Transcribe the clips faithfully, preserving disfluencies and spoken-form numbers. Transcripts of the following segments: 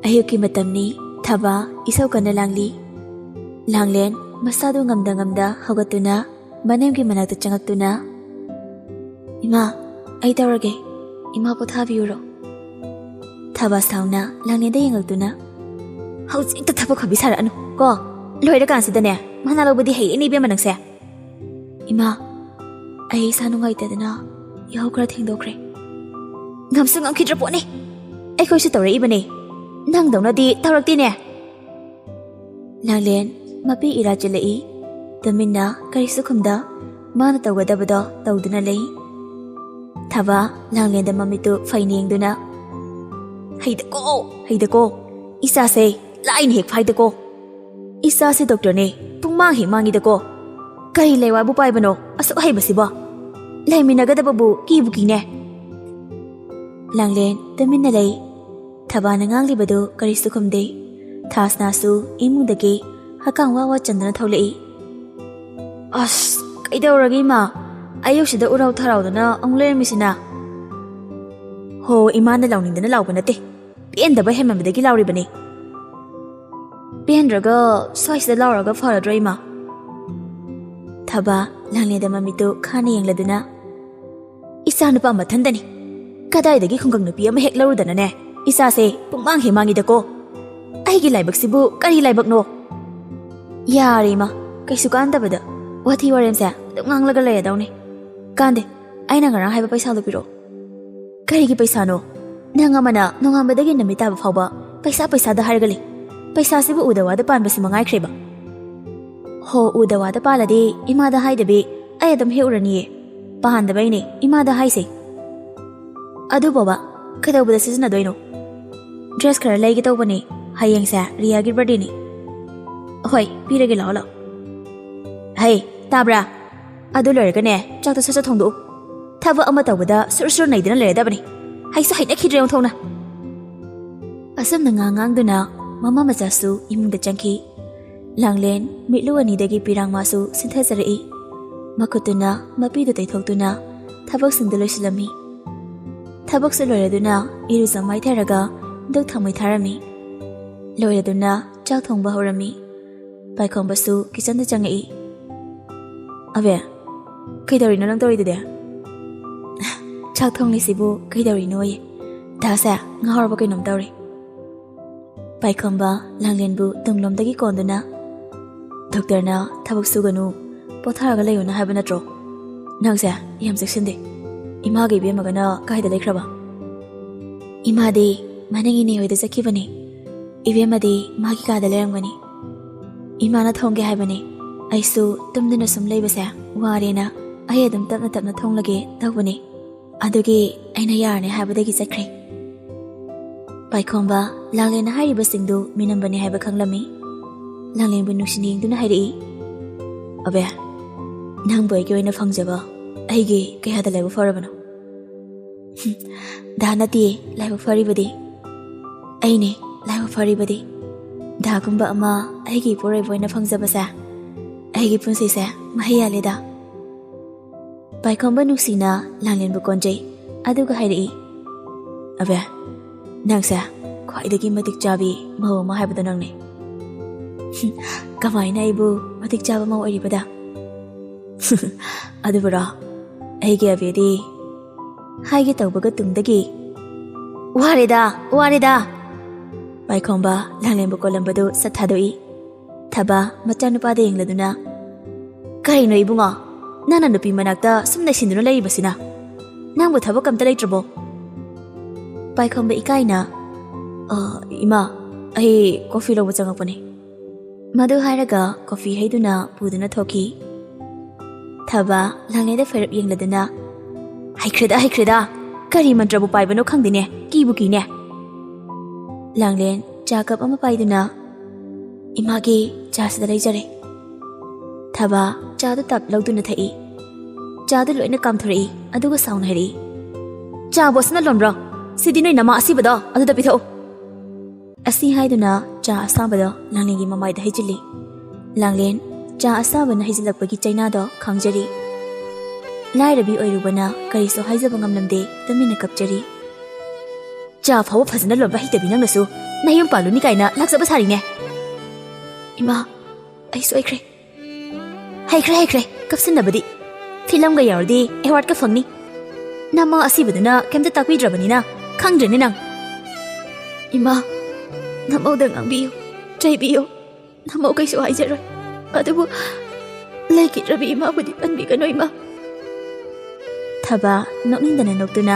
ꯑꯌꯨꯛꯀꯤ ꯃꯇꯝꯅꯤ꯫ ꯊꯕꯥ ꯏꯁꯧ ꯀꯟꯅ ꯂꯥꯡꯂꯤ꯫ ꯂꯥꯡꯂꯦꯟ ꯃꯁꯥꯗꯨ ꯉꯝꯗ ꯉꯝꯗ ꯍꯧꯒꯠꯇꯨꯅ ꯃꯅꯦꯝꯒꯤ ꯃꯅꯥꯛꯇ ꯆꯪꯉꯛꯇꯨꯅ, "ꯏꯃꯥ, ꯑꯩ ꯇꯧꯔꯒꯦ꯫ ꯏꯃꯥ ꯄꯣꯊꯥꯕꯤꯌꯨꯔꯣ?" ꯊꯕꯥ ꯁꯥꯎꯅ ꯂꯥꯡꯂꯦꯟꯗ ꯌꯦꯡꯉꯛꯇꯨꯅ, "ꯍꯧꯖꯤꯛꯇ ꯊꯕꯛ ꯐꯕꯤ ꯁꯥꯔꯛꯑꯅꯨ ꯀꯣ꯫ ꯂꯣꯏꯔꯀꯥꯟꯁꯤꯗꯅꯦ ꯃꯅꯥ ꯂꯧꯕꯗꯤ ꯍꯩꯔꯦꯅꯦ ꯏꯕꯦꯝꯃ ꯅꯪꯁꯦ꯫" "ꯏꯃꯥ, ꯑꯩ ꯏꯁꯥ ꯅꯨꯡꯉꯥꯏꯇꯗꯅ ꯌꯥꯍꯧ ꯈꯔ ꯊꯦꯡꯗꯣꯛꯈ꯭ꯔꯦ꯫" "ꯉꯝꯁꯨ ꯉꯝꯈꯤꯗ꯭ꯔ ꯄꯣꯠꯅꯤ꯫ ꯑꯩꯈꯣꯏꯁꯨ ꯇꯧꯔꯛꯏꯕꯅꯦ꯫ ꯅꯪꯗꯧꯅꯗꯤ ꯇꯧꯔꯛꯇꯦꯅꯦ꯫" ꯂꯥꯡꯂꯦꯟ ꯃꯄꯤ ꯏꯔꯥ ꯆꯤꯜꯂꯛꯏ꯫ ꯇꯨꯃꯤꯟꯅ ꯀꯔꯤꯁꯨ ꯈꯨꯝꯗ ꯃꯥꯅ ꯇꯧꯒꯗꯕꯗꯣ ꯇꯧꯗꯨꯅ ꯂꯩ꯫ ꯊꯕꯥ ꯂꯥꯡꯂꯦꯟꯗ ꯃꯃꯤꯠꯇꯨ ꯐꯩꯅ ꯌꯦꯡꯗꯨꯅ, "ꯍꯩꯗꯀꯣ, ꯍꯩꯗꯀꯣ꯫ ꯏꯆꯥꯁꯦ ꯂꯥꯏꯅ ꯍꯦꯛ ꯐꯥꯏꯗꯀꯣ꯫ ꯏꯆꯥꯁꯦ ꯗꯣꯛꯇꯔꯅꯦ, ꯄꯨꯡꯃꯥꯡ ꯍꯦꯛ ꯃꯥꯡꯉꯤꯗꯀꯣ꯫ ꯀꯔꯤ ꯂꯩꯋꯥꯕꯨ ꯄꯥꯏꯕꯅꯣ ꯑꯁꯨꯛ ꯍꯩꯕꯁꯤꯕꯣ? ꯂꯩꯃꯤꯟꯅꯒꯗꯕꯕꯨ ꯀꯤꯕꯨ ꯀꯤꯅꯦ꯫" ꯂꯥꯡꯂꯦꯟ ꯇꯨꯃꯤꯟꯅ ꯂꯩ꯫ ꯊꯕꯥꯅ ꯉꯥꯡꯂꯤꯕꯗꯨ ꯀꯔꯤꯁꯨ ꯈꯨꯝꯗꯦ꯫ ꯊꯥꯁꯅꯥꯁꯨ ꯏꯃꯨꯡꯗꯒꯤ ꯍꯀꯥꯝ ꯋꯥ ꯋꯥ ꯆꯟꯗꯨꯅ ꯊꯣꯛꯂꯛꯏ꯫ "ꯑꯁ, ꯀꯩꯗꯧꯔꯒꯦ ꯏꯃꯥ? ꯑꯌꯨꯛꯁꯤꯗ ꯎꯔꯥꯎ ꯊꯔꯥꯎꯗꯅ ꯑꯃꯨꯛ ꯂꯩꯔꯝꯃꯤꯁꯤꯅ?" "ꯍꯣ, ꯏꯃꯥꯅ ꯂꯥꯎꯅꯤꯡꯗꯅ ꯂꯥꯎꯕ ꯅꯠꯇꯦ꯫ ꯄꯦꯟꯗꯕ ꯍꯦꯟꯃꯟꯕꯗꯒꯤ ꯂꯥꯎꯔꯤꯕꯅꯤ꯫" "ꯄꯦꯟꯗ꯭ꯔꯒ ꯁ꯭ꯋꯥꯏꯁꯤꯗ ꯂꯥꯎꯔꯒ ꯐꯔꯗ꯭ꯔꯣ ꯏꯃꯥ?" ꯊꯕꯥ ꯂꯥꯡꯂꯦꯟꯗ ꯃꯃꯤꯠꯇꯨ ꯈꯥꯅ ꯌꯦꯡꯂꯗꯨꯅ, "ꯏꯆꯥ ꯅꯨꯄꯥ ꯃꯊꯟꯗꯅꯤ꯫ ꯀꯗꯥꯏꯗꯒꯤ ꯈꯨꯡꯒꯪ ꯅꯨꯄꯤ ꯑꯃ ꯍꯦꯛ ꯂꯧꯔꯨꯗꯅꯅꯦ, ꯏꯆꯥꯁꯦ ꯄꯨꯡꯃꯥꯡ ꯍꯦꯛ ꯃꯥꯡꯉꯤꯗꯀꯣ꯫ ꯑꯩꯒꯤ ꯂꯥꯏꯕꯛꯁꯤꯕꯨ ꯀꯔꯤ ꯂꯥꯏꯕꯛꯅꯣ?" "ꯌꯥꯔꯦ ꯏꯃꯥ, ꯀꯩꯁꯨ ꯀꯥꯟꯗꯕꯗ ꯋꯥꯊꯤ ꯋꯥꯔꯦꯝꯁꯦ ꯑꯗꯨꯝ ꯉꯥꯡꯂꯒ ꯂꯩꯔꯗꯧꯅꯤ꯫ ꯀꯥꯟꯗꯦ, ꯑꯩꯅ ꯉꯔꯥꯡ ꯍꯥꯏꯕ ꯄꯩꯁꯥꯗꯣ ꯄꯤꯔꯛꯑꯣ꯫" "ꯀꯔꯤꯒꯤ ꯄꯩꯁꯥꯅꯣ? ꯅꯪ ꯑꯃꯅ ꯅꯣꯡꯉꯥꯟꯕꯗꯒꯤ ꯅꯨꯃꯤꯠ ꯇꯥꯕ ꯐꯥꯎꯕ ꯄꯩꯁꯥ, ꯄꯩꯁꯥꯗ ꯍꯥꯏꯔꯒ ꯂꯩ꯫ ꯄꯩꯁꯥꯁꯤꯕꯨ ꯎꯗ ꯋꯥꯗ ꯄꯥꯟꯕꯁꯤ ꯃꯉꯥꯏꯈ꯭ꯔꯦꯕ꯫" "ꯍꯣ, ꯎꯗ ꯋꯥꯗ ꯄꯥꯜꯂꯗꯤ ꯏꯃꯥꯗ ꯍꯥꯏꯗꯕꯤ ꯑꯩ ꯑꯗꯨꯝ ꯍꯦꯛ ꯎꯔꯅꯤꯌꯦ꯫ ꯄꯥꯟꯗꯕꯩꯅꯦ ꯏꯃꯥꯗ ꯍꯥꯏꯁꯦ꯫ ꯑꯗꯨ ꯕꯣꯕꯥ, ꯀꯩꯗꯧꯕꯗ ꯁꯤꯖꯤꯟꯅꯗꯣꯏꯅꯣ?" "ꯗ꯭ꯔꯦꯁ ꯈꯔ ꯂꯩꯒꯦ ꯇꯧꯕꯅꯦ꯫ ꯍꯌꯦꯡꯁꯦ ꯔꯤꯌꯥꯒꯤ ꯕꯥꯔꯗꯦꯅꯤ꯫" "ꯍꯣꯏ, ꯄꯤꯔꯒꯦ, ꯂꯥꯛꯑꯣ, ꯂꯥꯛꯑꯣ꯫" "ꯍꯩ, ꯇꯥꯕ꯭ꯔꯥ? ꯑꯗꯨ ꯂꯣꯏꯔꯒꯅꯦ, ꯆꯥꯛꯇꯣ ꯁꯠ ꯁꯠ ꯊꯣꯡꯗꯣꯛꯎ꯫ ꯊꯕꯛ ꯑꯃ ꯇꯧꯕꯗ ꯁꯨꯔ ꯁꯨꯔ ꯅꯩꯗꯅ ꯂꯩꯔꯗꯕꯅꯤ꯫ ꯍꯩꯁꯨ ꯍꯩꯅꯈꯤꯗ꯭ꯔꯦ ꯑꯣꯟꯊꯣꯛꯅ꯫" ꯑꯁꯨꯝꯅ ꯉꯥꯡ ꯉꯥꯡꯗꯨꯅ ꯃꯃꯥ ꯃꯆꯥꯁꯨ ꯏꯃꯨꯡꯗ ꯆꯪꯈꯤ꯫ ꯂꯥꯡꯂꯦꯟ ꯃꯤꯠꯂꯨ ꯑꯅꯤꯗꯒꯤ ꯄꯤꯔꯥꯡ ꯃꯥꯁꯨ ꯁꯤꯟꯊꯖꯔꯛꯏ꯫ ꯃꯈꯨꯠꯇꯨꯅ ꯃꯄꯤꯗꯨ ꯇꯩꯊꯣꯛꯇꯨꯅ ꯊꯕꯛꯁꯤꯡꯗꯨ ꯂꯣꯏꯁꯤꯜꯂꯝꯃꯤ꯫ ꯊꯕꯛꯁꯨ ꯂꯣꯏꯔꯗꯨꯅ ꯏꯔꯨꯖ ꯃꯥꯏꯊꯔꯒ ꯙꯨꯛ ꯊꯥꯎꯃꯩ ꯊꯥꯔꯝꯃꯤ꯫ ꯂꯣꯏꯔꯗꯨꯅ ꯆꯥꯛ ꯊꯣꯡꯕ ꯍꯧꯔꯝꯃꯤ꯫ ꯄꯥꯏꯈꯣꯝꯕꯁꯨ ꯀꯤꯆꯟꯗ ꯆꯪꯉꯛꯏ꯫ "ꯑꯕꯦ, ꯀꯩꯗꯧꯔꯤꯅꯣ ꯅꯪ ꯇꯧꯔꯤꯗꯨꯗꯤ?" "ꯆꯥꯛ ꯊꯣꯡꯂꯤꯁꯤꯕꯨ ꯀꯩꯗꯧꯔꯤꯅꯣꯌꯦ? ꯗꯥꯁꯦ ꯉꯥꯎꯔꯕ ꯀꯩꯅꯣꯝ ꯇꯧꯔꯦ꯫" ꯄꯥꯏꯈꯣꯝꯕ ꯂꯥꯡꯂꯦꯟꯕꯨ ꯇꯨꯡꯂꯣꯝꯗꯒꯤ ꯀꯣꯟꯗꯨꯅ, "ꯗꯣꯛꯇꯔꯅ ꯊꯕꯛ ꯁꯨꯒꯅꯨ, ꯄꯣꯊꯥꯔꯒ ꯂꯩꯌꯣꯅ ꯍꯥꯏꯕ ꯅꯠꯇ꯭ꯔꯣ? ꯅꯪꯁꯦ ꯌꯥꯝ ꯆꯦꯛꯁꯤꯟꯗꯦ꯫ ꯏꯃꯥꯒ ꯏꯕꯦꯝꯃꯒꯅ ꯀꯥꯏꯗ ꯂꯩꯈ꯭ꯔꯕ?" "ꯏꯃꯥꯗꯤ ꯃꯅꯤꯡ ꯏꯅꯦ ꯍꯣꯏꯗ ꯆꯠꯈꯤꯕꯅꯤ꯫ ꯏꯕꯦꯝꯃꯗꯤ ꯃꯥꯒꯤ ꯀꯥꯗ ꯂꯩꯔꯝꯒꯅꯤ꯫ ꯏꯃꯥꯅ ꯊꯣꯡꯒꯦ ꯍꯥꯏꯕꯅꯤ꯫ ꯑꯩꯁꯨ ꯇꯨꯝꯗꯨꯅ ꯁꯨꯝ ꯂꯩꯕꯁꯦ ꯋꯥꯔꯦꯅ ꯑꯩ ꯑꯗꯨꯝ ꯇꯞꯅ ꯇꯞꯅ ꯊꯣꯡꯂꯒꯦ ꯇꯧꯕꯅꯤ꯫ ꯑꯗꯨꯒꯤ ꯑꯩꯅ ꯌꯥꯔꯅꯤ ꯍꯥꯏꯕꯗꯒꯤ ꯆꯠꯈ꯭ꯔꯦ꯫" ꯄꯥꯏꯈꯣꯝꯕ ꯂꯥꯡꯂꯦꯟꯅ ꯍꯥꯏꯔꯤꯕꯁꯤꯡꯗꯨ ꯃꯤꯅꯝꯕꯅꯤ ꯍꯥꯏꯕ ꯈꯪꯂꯝꯃꯤ꯫ ꯂꯥꯡꯂꯦꯟꯕꯨ ꯅꯨꯡꯁꯤꯅ ꯌꯦꯡꯗꯨꯅ ꯍꯥꯏꯔꯛꯏ, "ꯑꯕꯦ, ꯅꯪꯕꯨ ꯑꯩꯒꯤ ꯑꯣꯏꯅ ꯐꯪꯖꯕ ꯑꯩꯒꯤ ꯀꯌꯥꯗ ꯂꯥꯏꯕꯛ ꯐꯔꯕꯅꯣ?" "ꯗꯥ ꯅꯠꯇꯦ ꯂꯥꯏꯕꯛ ꯐꯔꯤꯕꯗꯤ, ꯑꯩꯅꯦ ꯂꯥꯏꯕꯛ ꯐꯔꯤꯕꯗꯤ꯫ ꯗꯥꯒꯨꯝꯕ ꯑꯃ ꯑꯩꯒꯤ ꯏꯄꯨꯔꯣꯏꯕ ꯑꯣꯏꯅ ꯐꯪꯖꯕꯁꯦ ꯑꯩꯒꯤ ꯄꯨꯟꯁꯤꯁꯦ ꯃꯍꯩ ꯌꯥꯜꯂꯦꯗ꯫" ꯄꯥꯏꯈꯣꯝꯕ ꯅꯨꯡꯁꯤꯅ ꯂꯥꯡꯂꯦꯟꯕꯨ ꯀꯣꯟꯖꯩ, ꯑꯗꯨꯒ ꯍꯥꯏꯔꯛꯏ, "ꯑꯕꯦ, ꯅꯪꯁꯦ ꯈ꯭ꯋꯥꯏꯗꯒꯤ ꯃꯇꯤꯛ ꯆꯥꯕꯤ ꯃꯧ ꯑꯃ ꯍꯥꯏꯕꯗꯣ ꯅꯪꯅꯦ꯫" "ꯀꯃꯥꯏꯅ ꯑꯩꯕꯨ ꯃꯇꯤꯛ ꯆꯥꯕ ꯃꯧ ꯑꯣꯏꯔꯤꯕꯗ?" "ꯑꯗꯨꯕꯨꯔꯣ, ꯑꯩꯒꯤ ꯑꯕꯦꯗꯤ" ꯍꯥꯏꯒꯦ ꯇꯧꯕꯒ ꯇꯨꯡꯗꯒꯤ, "ꯋꯥꯔꯦꯗ, ꯋꯥꯔꯦꯗ!" ꯄꯥꯏꯈꯣꯝꯕ ꯂꯥꯡꯂꯦꯟꯕꯨ ꯀꯣꯜꯂꯝꯕꯗꯨ ꯁꯠ ꯊꯥꯗꯣꯛꯏ꯫ ꯊꯕ ꯃꯆꯥꯅꯨꯄꯥꯗ ꯌꯦꯡꯂꯗꯨꯅ, "ꯀꯔꯤꯅꯣ ꯏꯕꯨꯡꯉꯣ, ꯅꯪꯅ ꯅꯨꯄꯤ ꯃꯅꯥꯛꯇ ꯁꯨꯝ ꯂꯩꯁꯤꯟꯗꯨꯅ ꯂꯩꯔꯤꯕꯁꯤꯅ? ꯅꯪꯕꯨ ꯊꯕꯛ ꯑꯝꯇ ꯂꯩꯇ꯭ꯔꯕꯣ?" ꯄꯥꯏꯈꯣꯝꯕ ꯏꯀꯥꯏꯅ, "ꯑ, ꯏꯃꯥ, ꯑꯩ ꯀꯣꯐꯤ ꯂꯧꯕ ꯆꯪꯉꯛꯄꯅꯦ꯫" ꯃꯗꯨ ꯍꯥꯏꯔꯒ ꯀꯣꯐꯤ ꯍꯩꯗꯨꯅ ꯄꯨꯗꯨꯅ ꯊꯣꯛꯈꯤ꯫ ꯊꯕ ꯂꯥꯡꯂꯦꯟꯗ ꯐꯩꯔꯞ ꯌꯦꯡꯂꯗꯨꯅ, "ꯍꯩꯈ꯭ꯔꯦꯗ, ꯍꯩꯈ꯭ꯔꯦꯗ! ꯀꯔꯤ ꯃꯟꯇ꯭ꯔꯕꯨ ꯄꯥꯏꯕꯅꯣ ꯈꯪꯗꯦꯅꯦ, ꯀꯤꯕꯨ ꯀꯤꯅꯦ꯫" ꯂꯥꯡꯂꯦꯟ ꯆꯥ ꯀꯞ ꯑꯃ ꯄꯥꯏꯗꯨꯅ, "ꯏꯃꯥꯒꯤ ꯆꯥꯁꯤꯗ ꯂꯩꯖꯔꯦ꯫" ꯊꯕ ꯆꯥꯗꯨ ꯇꯞ ꯂꯧꯗꯨꯅ ꯊꯛꯏ꯫ ꯆꯥꯗꯨ ꯂꯣꯏꯅ ꯀꯥꯝꯊꯣꯔꯛꯏ, ꯑꯗꯨꯒ ꯁꯥꯎꯅ ꯍꯥꯏꯔꯛꯏ, "ꯆꯥꯕꯨ ꯑꯁꯤꯅ ꯂꯣꯟꯕ꯭ꯔꯣ? ꯁꯤꯗꯤ ꯅꯣꯏ ꯅꯃꯥ ꯑꯁꯤꯕꯗꯣ ꯑꯗꯨꯗ ꯄꯤꯊꯛꯎ꯫" ꯑꯁꯤ ꯍꯥꯏꯗꯨꯅ ꯆꯥ ꯑꯁꯥꯕꯗꯣ ꯂꯥꯡꯂꯦꯟꯒꯤ ꯃꯃꯥꯏꯗ ꯍꯩꯖꯤꯜꯂꯤ꯫ ꯂꯥꯡꯂꯦꯟ ꯆꯥ ꯑꯁꯥꯕꯅ ꯍꯩꯖꯤꯜꯂꯛꯄꯒꯤ ꯆꯩꯅꯥꯗꯣ ꯈꯥꯡꯖꯔꯤ꯫ ꯂꯥꯏꯔꯕꯤ ꯑꯣꯏꯔꯨꯕꯅ ꯀꯔꯤꯁꯨ ꯍꯥꯏꯖꯕ ꯉꯝꯂꯝꯗꯦ, ꯇꯨꯃꯤꯟꯅ ꯀꯞꯆꯔꯤ꯫ "ꯆꯥ ꯐꯥꯎꯕ ꯐꯖꯅ ꯂꯣꯟꯕ ꯍꯩꯇꯕꯤ ꯅꯪꯅꯁꯨ ꯅꯌꯨꯝ ꯄꯥꯜꯂꯨꯅꯤ ꯀꯥꯏꯅ ꯂꯥꯛꯆꯕ ꯁꯥꯔꯤꯅꯦ꯫ ꯏꯃꯥ, ꯑꯩ ꯁꯣꯏꯈ꯭ꯔꯦ꯫ ꯍꯩꯈ꯭ꯔꯦ, ꯍꯩꯈ꯭ꯔꯦ, ꯀꯞꯁꯤꯟꯅꯕꯗꯤ꯫ ꯐꯤꯂꯝꯒ ꯌꯥꯎꯔꯗꯤ ꯑꯦꯋꯥꯔꯗꯀ ꯐꯪꯅꯤ꯫ ꯅꯃꯥ ꯑꯁꯤꯕꯗꯨꯅ ꯀꯩꯝꯇ ꯇꯥꯛꯄꯤꯗ꯭ꯔꯕꯅꯤꯅ ꯈꯪꯗ꯭ꯔꯦꯅꯦ ꯅꯪ꯫ ꯏꯃꯥ, ꯅꯃꯧꯗ ꯉꯥꯡꯕꯤꯌꯨ, ꯆꯩꯕꯤꯌꯨ꯫ ꯅꯃꯧ ꯀꯩꯁꯨ ꯍꯥꯏꯖꯔꯣꯏ꯫ ꯑꯗꯨꯕꯨ ꯂꯩꯈꯤꯗ꯭ꯔꯕꯤ ꯏꯃꯥꯕꯨꯗꯤ ꯄꯟꯕꯤꯒꯅꯨ, ꯏꯃꯥ꯫ ꯊꯕ ꯅꯣꯛꯅꯤꯡꯗꯅ ꯅꯣꯛꯇꯨꯅ,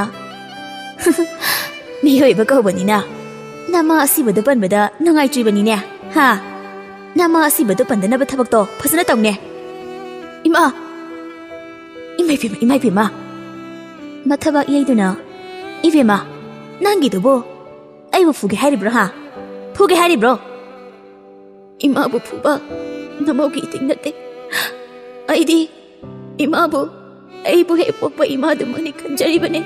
"ꯃꯤꯑꯣꯏꯕ ꯀꯧꯕꯅꯤꯅ ꯅꯃꯥ ꯑꯁꯤꯕꯗꯨ ꯄꯟꯕꯗ ꯅꯨꯡꯉꯥꯏꯇ꯭ꯔꯤꯕꯅꯤꯅꯦ, ꯍꯥ? ꯅꯃꯥ ꯑꯁꯤꯕꯗꯨ ꯄꯟꯗꯅꯕ ꯊꯕꯛꯇꯣ ꯐꯖꯅ ꯇꯧꯅꯦ꯫ ꯏꯃꯥ! ꯏꯃꯥꯏ ꯄꯦꯝꯃ, ꯏꯃꯥꯏ ꯄꯦꯝꯃ! ꯃꯊꯕꯥꯛ ꯌꯩꯗꯨꯅ, ꯏꯕꯦꯝꯃ, ꯅꯪꯒꯤꯗꯨꯕꯨ ꯑꯩꯕꯨ ꯐꯨꯒꯦ ꯍꯥꯏꯔꯤꯕ꯭ꯔꯣ, ꯍꯥ? ꯐꯨꯒꯦ ꯍꯥꯏꯔꯤꯕ꯭ꯔꯣ?" ꯏꯃꯥꯕꯨ ꯐꯨꯕ ꯅꯃꯧꯒꯤ ꯏꯊꯤꯡ ꯅꯠꯇꯦ꯫ ꯑꯩꯗꯤ ꯏꯃꯥꯕꯨ ꯑꯩꯕꯨ ꯍꯦꯛ ꯄꯣꯛꯄ ꯏꯃꯥꯗꯨꯃꯛꯅꯤ ꯈꯟꯖꯔꯤꯕꯅꯦ꯫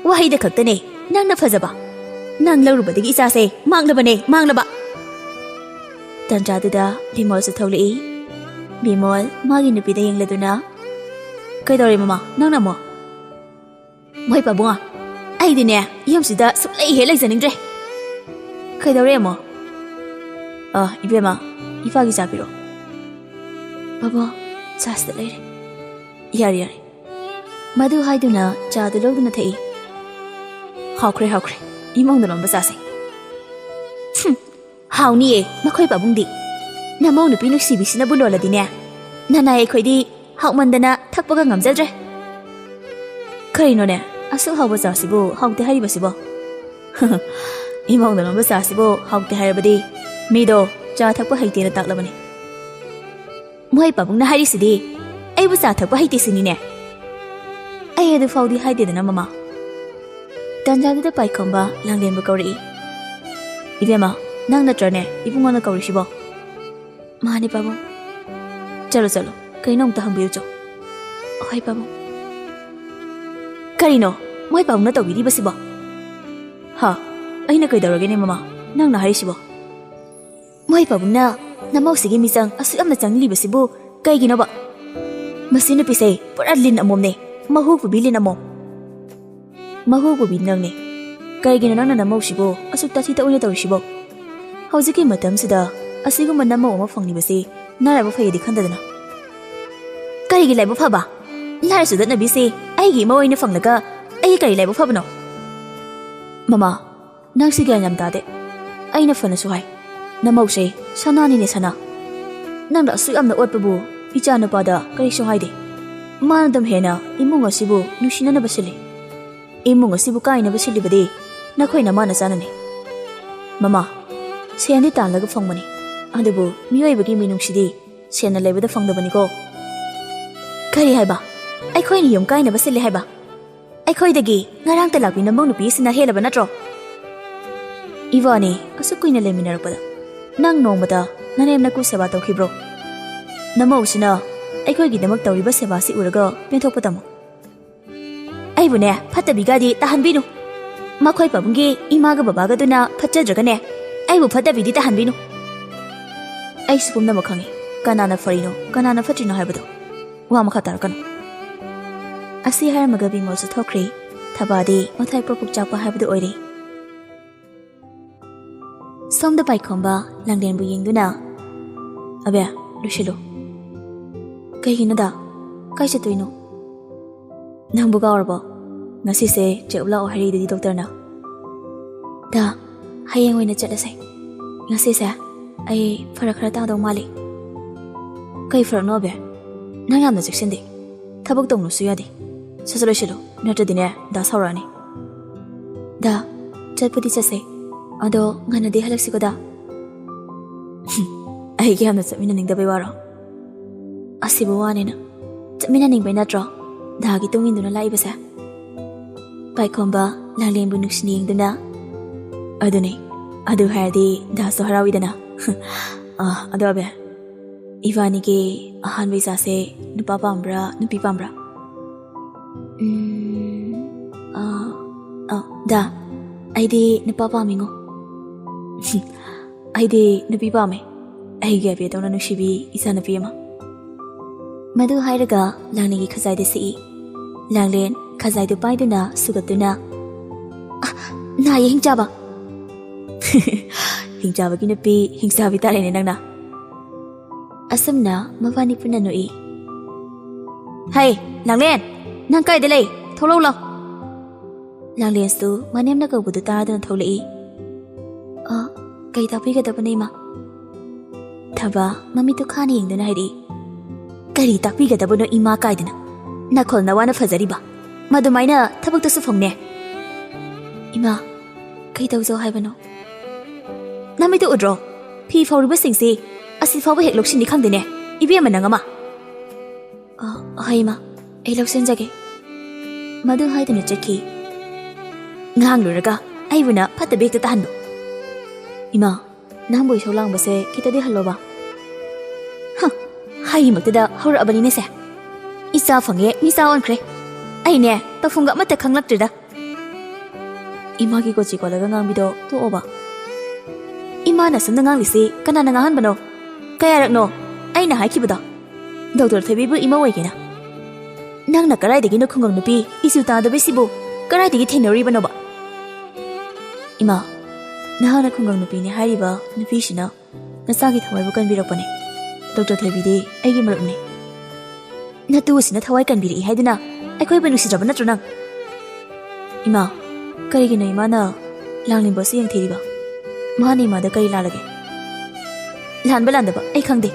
ꯋꯥꯍꯩꯗ ꯈꯛꯇꯅꯦ ꯅꯪꯅ ꯐꯖꯕ꯫ ꯅꯪ ꯂꯧꯔꯨꯕꯗꯒꯤ ꯏꯆꯥꯁꯦ ꯃꯥꯡꯂꯕꯅꯦ, ꯃꯥꯡꯂꯕ꯫ ꯇꯟꯖꯥꯗꯨꯗ ꯕꯤꯃꯣꯜꯁꯨ ꯊꯣꯛꯂꯛꯏ꯫ ꯕꯤꯃꯣꯜ ꯃꯥꯒꯤ ꯅꯨꯄꯤꯗ ꯌꯦꯡꯂꯗꯨꯅ, "ꯀꯩꯗꯧꯔꯦ ꯃꯃꯥ, ꯅꯪꯅ ꯑꯃꯨꯛ?" "ꯃꯣꯏ ꯄꯥꯕꯨꯡ, ꯑꯩꯗꯤꯅꯦ ꯌꯨꯝꯁꯤꯗ ꯁꯨꯛꯂꯩ ꯍꯦꯛ ꯂꯩꯖꯅꯤꯡꯗ꯭ꯔꯦ꯫" "ꯀꯩꯗꯧꯔꯦ ꯑꯃꯨꯛ?" "ꯑ, ꯏꯕꯦꯝꯃ, ꯏꯄꯥꯒꯤ ꯆꯥ ꯄꯤꯔꯛꯑꯣ꯫" "ꯄꯥꯕꯨꯡ, ꯆꯥꯁꯤꯗ ꯂꯩꯔꯦ꯫" "ꯌꯥꯔꯦ, ꯌꯥꯔꯦ꯫" ꯃꯗꯨ ꯍꯥꯏꯗꯨꯅ ꯆꯥꯗꯨ ꯂꯧꯗꯨꯅ ꯊꯛꯏ꯫ "ꯍꯥꯎꯈ꯭ꯔꯦ, ꯍꯥꯎꯈ꯭ꯔꯦ, ꯏꯃꯧꯅ ꯂꯣꯟꯕ ꯆꯥꯁꯦ꯫" "ꯍꯨꯝ, ꯍꯥꯎꯅꯤꯌꯦ ꯃꯈꯣꯏ ꯄꯥꯕꯨꯡꯗꯤ꯫ ꯅꯃꯧ ꯅꯨꯄꯤ ꯅꯨꯡꯁꯤꯕꯤꯁꯤꯅꯕꯨ ꯂꯣꯜꯂꯗꯤꯅꯦ, ꯅꯅꯥꯏ ꯑꯩꯈꯣꯏꯗꯤ ꯍꯥꯎꯃꯟꯗꯅ ꯊꯛꯄꯒ ꯉꯝꯖꯗ꯭ꯔꯦ꯫" "ꯀꯔꯤꯅꯣꯅꯦ, ꯑꯁꯨꯛ ꯍꯥꯎꯕ ꯆꯥꯁꯤꯕꯨ ꯍꯥꯎꯇꯦ ꯍꯥꯏꯔꯤꯕꯁꯤꯕꯣ?" "ꯏꯃꯧꯅ ꯂꯣꯟꯕ ꯆꯥꯁꯤꯕꯨ ꯍꯥꯎꯇꯦ ꯍꯥꯏꯔꯕꯗꯤ ꯃꯤꯗꯣ ꯆꯥ ꯊꯛꯄ ꯍꯩꯇꯦꯅ ꯇꯥꯛꯂꯕꯅꯤ꯫" "ꯃꯣꯏ ꯄꯥꯕꯨꯡꯅ ꯍꯥꯏꯔꯤꯁꯤꯗꯤ ꯑꯩꯕꯨ ꯆꯥ ꯊꯛꯄ ꯍꯩꯇꯦ ꯁꯤꯅꯤꯅꯦ꯫" "ꯑꯩ ꯑꯗꯨ ꯐꯥꯎꯗꯤ ꯍꯥꯏꯗꯦꯗꯅ, ꯃꯃꯥ꯫" ꯇꯟꯖꯥꯗꯨꯗ ꯄꯥꯏꯈꯣꯝꯕ ꯂꯥꯡꯂꯦꯟꯕꯨ ꯀꯧꯔꯛꯏ꯫ "ꯏꯕꯦꯝꯃ, ꯅꯪ ꯅꯠꯇ꯭ꯔꯅꯦ ꯏꯕꯨꯡꯉꯣꯅ ꯀꯧꯔꯤꯁꯤꯕꯣ?" "ꯃꯥꯅꯦ, ꯄꯥꯕꯨꯡ꯫" "ꯆꯠꯂꯣ, ꯆꯠꯂꯣ, ꯀꯩꯅꯣ ꯑꯝꯇ ꯍꯪꯕꯤꯌꯨ ꯆꯣ꯫" "ꯍꯣꯏ, ꯄꯥꯕꯨꯡ꯫" "ꯀꯔꯤꯅꯣ ꯃꯣꯏ ꯄꯥꯕꯨꯡꯅ ꯇꯧꯕꯤꯔꯤꯕꯁꯤꯕꯣ?" "ꯍꯥ? ꯑꯩꯅ ꯀꯩꯗꯧꯔꯒꯦꯅꯦ, ꯃꯃꯥ? ꯅꯪꯅ ꯍꯥꯏꯔꯤꯁꯤꯕꯣ?" "ꯃꯣꯏ ꯄꯥꯕꯨꯡꯅ ꯅꯃꯧꯁꯤꯒꯤ ꯃꯤꯆꯪ ꯑꯁꯨꯛ ꯌꯥꯝꯅ ꯆꯪꯂꯤꯕꯁꯤꯕꯨ ꯀꯩꯒꯤꯅꯣꯕ? ꯃꯁꯤ ꯅꯨꯄꯤꯁꯦ ꯄꯨꯔꯥ ꯂꯤꯟ ꯑꯃꯣꯝꯅꯦ, ꯃꯍꯨ ꯄꯨꯕꯤ ꯂꯤꯟ ꯑꯃꯣꯝ꯫" "ꯃꯍꯨ ꯄꯨꯕꯤ ꯅꯪꯅꯦ, ꯀꯩꯒꯤꯅꯣ ꯅꯪꯅ ꯅꯃꯧꯁꯤꯕꯨ ꯑꯁꯨꯛ ꯇꯥꯊꯤ ꯇꯥꯑꯣꯏꯅ ꯇꯧꯔꯤꯁꯤꯕꯣ? ꯍꯧꯖꯤꯛꯀꯤ ꯃꯇꯝꯁꯤꯗ ꯑꯁꯤꯒꯨꯝꯕ ꯅꯃꯧ ꯑꯃ ꯐꯪꯂꯤꯕꯁꯤ ꯅꯔꯥꯏꯕꯛ ꯐꯩꯌꯦꯗꯤ ꯈꯟꯗꯗꯅ꯫ ꯀꯔꯤꯒꯤ ꯂꯥꯏꯕꯛ ꯐꯕ? ꯂꯥꯏꯔ ꯆꯨꯗꯠꯅꯕꯤꯁꯤ ꯑꯩꯒꯤ ꯏꯃꯧ ꯑꯣꯏꯅ ꯐꯪꯂꯒ ꯑꯩꯒꯤ ꯀꯔꯤ ꯂꯥꯏꯕꯛ ꯐꯕꯅꯣ? ꯃꯃꯥ, ꯅꯪꯁꯤ ꯒ꯭ꯌꯥꯟ ꯌꯥꯝ ꯇꯥꯗꯦ꯫ ꯑꯩꯅ ꯐꯅꯁꯨ ꯍꯥꯏ, ꯅꯃꯧꯁꯦ ꯁꯅꯥꯅꯤꯅꯦ ꯁꯅꯥ꯫ ꯅꯪꯅ ꯑꯁꯨꯛ ꯌꯥꯝꯅ ꯑꯣꯠꯄꯕꯨ ꯏꯆꯥ ꯅꯨꯄꯥꯗ ꯀꯔꯤꯁꯨ ꯍꯥꯏꯗꯦ꯫ ꯃꯥꯅ ꯑꯗꯨꯝ ꯍꯦꯟꯅ ꯏꯃꯨꯡ ꯑꯁꯤꯕꯨ ꯅꯨꯡꯁꯤꯅꯅꯕ ꯁꯤꯜꯂꯤ꯫ ꯏꯃꯨꯡ ꯑꯁꯤꯕꯨ ꯀꯥꯏꯅꯕ ꯁꯤꯜꯂꯤꯕꯗꯤ ꯅꯈꯣꯏꯅ ꯃꯥꯅ ꯆꯥꯅꯅꯤ꯫ ꯃꯃꯥ, ꯁꯦꯟꯗꯤ ꯇꯥꯜꯂꯒ ꯐꯪꯕꯅꯤ, ꯑꯗꯨꯕꯨ ꯃꯤꯑꯣꯏꯕꯒꯤ ꯃꯤꯅꯨꯡꯁꯤꯗꯤ ꯁꯦꯟꯅ ꯂꯩꯕꯗ ꯐꯪꯗꯕꯅꯤꯀꯣ꯫ ꯀꯔꯤ ꯍꯥꯏꯕ? ꯑꯩꯈꯣꯏꯅ ꯌꯨꯝ ꯀꯥꯏꯅꯕ ꯁꯤꯜꯂꯤ ꯍꯥꯏꯕ? ꯑꯩꯈꯣꯏꯗꯒꯤ ꯉꯔꯥꯡꯇ ꯂꯥꯛꯄꯤ ꯅꯃꯧ ꯅꯨꯄꯤ ꯑꯁꯤꯅ ꯍꯦꯜꯂꯕ ꯅꯠꯇ꯭ꯔꯣ? ꯏꯕꯥꯅꯤ ꯑꯁꯨꯛ ꯀꯨꯏꯅ ꯂꯩꯃꯤꯟꯅꯔꯛꯄꯗ ꯅꯪ ꯅꯣꯡꯃꯇ ꯅꯅꯦꯝ ꯅꯀꯨ ꯁꯦꯕꯥ ꯇꯧꯈꯤꯕ꯭ꯔꯣ? ꯅꯃꯧꯁꯤꯅ ꯑꯩꯈꯣꯏꯒꯤꯗꯃꯛ ꯇꯧꯔꯤꯕ ꯁꯦꯕꯥꯁꯤ ꯎꯔꯒ ꯄꯦꯟꯊꯣꯛꯄ ꯇꯝꯃꯨ꯫ ꯑꯩꯕꯨꯅꯦ, ꯐꯠꯇꯕꯤꯒꯗꯤ ꯇꯥꯍꯟꯕꯤꯅꯨ꯫ ꯃꯈꯣꯏ ꯄꯥꯕꯨꯡꯒꯤ ꯏꯃꯥꯒ ꯕꯕꯥꯒꯗꯨꯅ ꯐꯠꯆꯗ꯭ꯔꯒꯅꯦ, ꯑꯩꯕꯨ ꯐꯠꯇꯕꯤꯗꯤ ꯇꯥꯍꯟꯕꯤꯅꯨ꯫ ꯑꯩꯁꯨ ꯄꯨꯝꯅꯃꯛ ꯈꯪꯉꯤ, ꯀꯅꯥꯅ ꯐꯔꯤꯅꯣ, ꯀꯅꯥꯅ ꯐꯠꯇ꯭ꯔꯤꯅꯣ ꯍꯥꯏꯕꯗꯣ꯫ ꯋꯥ ꯃꯈꯥ ꯇꯥꯔꯛꯀꯅꯨ꯫ ꯑꯁꯤ ꯍꯥꯏꯔꯝꯃꯒ ꯕꯤꯃꯣꯜꯁꯨ ꯊꯣꯛꯈ꯭ꯔꯦ꯫ ꯊꯕꯥꯗꯤ ꯃꯊꯥꯏ ꯄ꯭ꯔꯣꯛ ꯄ꯭ꯔꯣꯛ ꯆꯥꯛꯄ ꯍꯥꯏꯕꯗꯨ ꯑꯣꯏꯔꯦ꯫ ꯁꯣꯝꯗ ꯄꯥꯏꯈꯣꯝꯕ ꯂꯥꯡꯂꯦꯟꯕꯨ ꯌꯦꯡꯗꯨꯅ, "ꯑꯕꯦ, ꯂꯣꯏꯁꯤꯜꯂꯨ꯫ ꯀꯩꯒꯤꯅꯣꯗ? ꯀꯥꯏ ꯆꯠꯇꯣꯏꯅꯣ? ꯅꯪꯕꯨ ꯀꯥꯎꯔꯕꯣ? ꯉꯁꯤꯁꯦ ꯆꯦꯛꯑꯞ ꯂꯥꯛꯑꯣ ꯍꯥꯏꯔꯛꯏꯗꯨꯗꯤ ꯗꯣꯛꯇꯔꯅ?" "ꯗꯥ, ꯍꯌꯦꯡ ꯑꯣꯏꯅ ꯆꯠꯂꯁꯦ꯫ ꯉꯁꯤꯁꯦ ꯑꯩ ꯐꯔꯛ ꯈꯔ ꯇꯥꯗꯧ ꯃꯥꯜꯂꯤ꯫" "ꯀꯩ ꯐꯔꯛꯅꯣ ꯑꯕꯦ? ꯅꯪ ꯌꯥꯝꯅ ꯆꯦꯛꯁꯤꯟꯗꯦ꯫ ꯊꯕꯛ ꯇꯧꯅꯨꯁꯨ ꯌꯥꯗꯦ꯫ ꯁꯠ ꯁꯠ ꯂꯣꯏꯁꯤꯜꯂꯨ, ꯅꯠꯇ꯭ꯔꯗꯤꯅꯦ ꯗꯥ ꯁꯥꯎꯔꯛꯑꯅꯤ꯫" "ꯗꯥ, ꯆꯠꯄꯨꯗꯤ ꯆꯠꯁꯦ, ꯑꯗꯣ ꯉꯟꯅꯗꯤ ꯍꯜꯂꯛꯁꯤꯀꯣ ꯗꯥ꯫" "ꯑꯩꯒ ꯌꯥꯝꯅ ꯆꯠꯃꯤꯟꯅꯅꯤꯡꯗꯕꯩ ꯋꯥꯔꯣ? ꯑꯁꯤꯕꯨ ꯋꯥꯅꯦꯅ ꯆꯠꯃꯤꯟꯅꯅꯤꯡꯕꯩ ꯅꯠꯇ꯭ꯔꯣ ꯗꯥꯒꯤ ꯇꯨꯡ ꯏꯟꯗꯨꯅ ꯂꯥꯛꯏꯕꯁꯦ?" ꯄꯥꯏꯈꯣꯝꯕ ꯂꯥꯡꯂꯦꯟꯕꯨ ꯅꯨꯡꯁꯤꯅ ꯌꯦꯡꯗꯨꯅ, "ꯑꯗꯨꯅꯦ, ꯑꯗꯨ ꯍꯥꯏꯔꯗꯤ ꯗꯥꯁꯨ ꯍꯔꯥꯎꯏꯗꯅ꯫" "ꯑ, ꯑꯗꯣ ꯑꯕꯦ, ꯏꯕꯥꯅꯤꯒꯤ ꯑꯍꯥꯟꯕ ꯏꯆꯥꯁꯦ ꯅꯨꯄꯥ ꯄꯥꯝꯕ꯭ꯔꯥ, ꯅꯨꯄꯤ ꯄꯥꯝꯕ꯭ꯔꯥ?" "ꯎꯝ, ꯑ, ꯑ, ꯗꯥ, ꯑꯩꯗꯤ ꯅꯨꯄꯥ ꯄꯥꯝꯃꯤꯉꯣ꯫" "ꯑꯩꯗꯤ ꯅꯨꯄꯤ ꯄꯥꯝꯃꯦ꯫ ꯑꯩꯒꯤ ꯑꯕꯦꯗꯧꯅ ꯅꯨꯡꯁꯤꯕꯤ ꯏꯆꯥꯅꯨꯄꯤ ꯑꯃ꯫" ꯃꯗꯨ ꯍꯥꯏꯔꯒ ꯂꯥꯡꯂꯦꯟꯒꯤ ꯈꯖꯥꯏꯗ ꯁꯤꯛꯏ꯫ ꯂꯥꯡꯂꯦꯟ ꯈꯖꯥꯏꯗꯨ ꯄꯥꯏꯗꯨꯅ ꯁꯨꯒꯠꯇꯨꯅ, "ꯑ, ꯅꯥꯏꯌꯦ, ꯍꯤꯡꯆꯥꯕ꯫ ꯍꯤꯡꯆꯥꯕꯒꯤ ꯅꯨꯄꯤ, ꯍꯤꯡꯆꯥꯕꯤ ꯇꯥꯔꯦꯅꯦ ꯅꯪꯅ꯫ ꯑꯁꯨꯝꯅ ꯃꯕꯥꯅꯤ ꯄꯨꯟꯅ ꯅꯣꯛꯏ꯫ "ꯍꯩ, ꯂꯥꯡꯂꯦꯟ, ꯅꯪ ꯀꯥꯏꯗ ꯂꯩ? ꯊꯣꯛꯂꯛꯎ ꯂꯥꯎ!" ꯂꯥꯡꯂꯦꯟꯁꯨ ꯃꯅꯦꯝꯅ ꯀꯧꯕꯗꯨ ꯇꯥꯗꯨꯅ ꯊꯣꯛꯂꯛꯏ꯫ "ꯑ, ꯀꯩ ꯇꯥꯛꯄꯤꯒꯗꯕꯅꯣ, ꯏꯃꯥ?" ꯊꯕ ꯃꯃꯤꯠꯇꯨ ꯈꯥꯅ ꯌꯦꯡꯗꯨꯅ ꯍꯥꯏꯔꯛꯏ꯫ "ꯀꯔꯤ ꯇꯥꯛꯄꯤꯒꯗꯕꯅꯣ, ꯏꯃꯥ ꯀꯥꯏꯗꯅ? ꯅꯈꯣꯜ ꯅꯋꯥꯅ ꯐꯖꯔꯤꯕ꯫ ꯃꯗꯨꯃꯥꯏꯅ ꯊꯕꯛꯇꯁꯨ ꯐꯣꯡꯅꯦ꯫ ꯏꯃꯥ, ꯀꯩ ꯇꯧꯖꯧ ꯍꯥꯏꯕꯅꯣ? ꯅꯃꯤꯠꯇꯨ ꯎꯗ꯭ꯔꯣ? ꯐꯤ ꯐꯧꯔꯤꯕꯁꯤꯡꯁꯤ ꯑꯁꯤ ꯐꯥꯎꯕ ꯍꯦꯛ ꯂꯧꯁꯤꯟꯅꯤ ꯈꯪꯗꯦꯅꯦ, ꯏꯕꯦꯝꯃ ꯅꯪ ꯑꯃ!" "ꯑ, ꯍꯣꯏ, ꯏꯃꯥ, ꯑꯩ ꯂꯧꯁꯤꯟꯖꯒꯦ꯫" ꯃꯗꯨ ꯍꯥꯏꯗꯨꯅ ꯆꯠꯈꯤ꯫ ꯉꯥꯡꯂꯨꯔꯒ ꯑꯩꯕꯨꯅ ꯐꯠꯇꯕ ꯍꯦꯛꯇ ꯇꯥꯍꯟꯕ꯫ "ꯏꯃꯥ, ꯅꯪꯕꯨ ꯏꯁꯧ ꯂꯥꯡꯕꯁꯦ ꯈꯤꯇꯗꯤ ꯍꯜꯂꯣꯕ꯫" ꯍ, ꯍꯥꯏꯔꯤꯃꯛꯇꯗ ꯍꯧꯔꯛꯑꯕꯅꯤꯅꯦ ꯁꯦ꯫ ꯏꯆꯥ ꯐꯪꯉꯦ, ꯃꯤꯆꯥ ꯑꯣꯟꯈ꯭ꯔꯦ꯫ ꯑꯩꯅꯦ, ꯇꯧꯐꯝꯒ ꯑꯃꯠꯇ ꯈꯪꯂꯛꯇ꯭ꯔꯦꯗ꯫ ꯏꯃꯥꯒꯤ ꯀꯣꯆꯤ ꯀꯣꯜꯂꯒ ꯉꯥꯡꯕꯤꯗꯣ ꯇꯣꯛꯑꯣꯕ꯫ ꯏꯃꯥꯅ ꯑꯁꯨꯝꯅ ꯉꯥꯡꯂꯤꯁꯤ ꯀꯅꯥꯅ ꯉꯥꯡꯍꯟꯕꯅꯣ? ꯀꯌꯥꯔꯛꯅꯣ ꯑꯩꯅ ꯍꯥꯏꯈꯤꯕꯗꯣ? ꯗꯣꯛꯇꯔ ꯊꯣꯏꯕꯤꯕꯨ ꯏꯃꯧ ꯑꯣꯏꯒꯦꯅ꯫ ꯅꯪꯅ ꯀꯗꯥꯏꯗꯒꯤꯅꯣ ꯈꯨꯡꯒꯪ ꯅꯨꯄꯤ ꯏꯆꯨ ꯇꯥꯗꯕꯤꯁꯤꯕꯨ ꯀꯗꯥꯏꯗꯒꯤ ꯊꯦꯡꯅꯔꯨꯔꯤꯕꯅꯣꯕ? ꯏꯃꯥ, ꯅꯍꯥꯛꯅ ꯈꯨꯡꯒꯪ ꯅꯨꯄꯤꯅꯤ ꯍꯥꯏꯔꯤꯕ ꯅꯨꯄꯤꯁꯤꯅ ꯅꯆꯥꯒꯤ ꯊꯋꯥꯏꯕꯨ ꯀꯟꯕꯤꯔꯛꯄꯅꯦ꯫ ꯗꯣꯛꯇꯔ ꯊꯣꯏꯕꯤꯗꯤ ꯑꯩꯒꯤ ꯃꯔꯨꯞꯅꯤ꯫ ꯅꯇꯨ ꯑꯁꯤꯅ ꯊꯋꯥꯏ ꯀꯟꯕꯤꯔꯛꯏ ꯍꯥꯏꯗꯨꯅ ꯑꯩꯈꯣꯏꯕꯨ ꯅꯨꯡꯁꯤꯗ꯭ꯔꯕ ꯅꯠꯇ꯭ꯔꯣ ꯅꯪ? ꯏꯃꯥ, ꯀꯔꯤꯒꯤꯅꯣ ꯏꯃꯥꯅ ꯂꯥꯡꯂꯦꯟꯕꯨ ꯑꯁꯨꯛ ꯌꯦꯡꯊꯤꯔꯤꯕ? ꯃꯥꯅ ꯏꯃꯥꯗ ꯀꯔꯤ ꯂꯥꯜꯂꯒꯦ? ꯂꯥꯟꯕ ꯂꯥꯟꯗꯕ ꯑꯩ ꯈꯪꯗꯦ꯫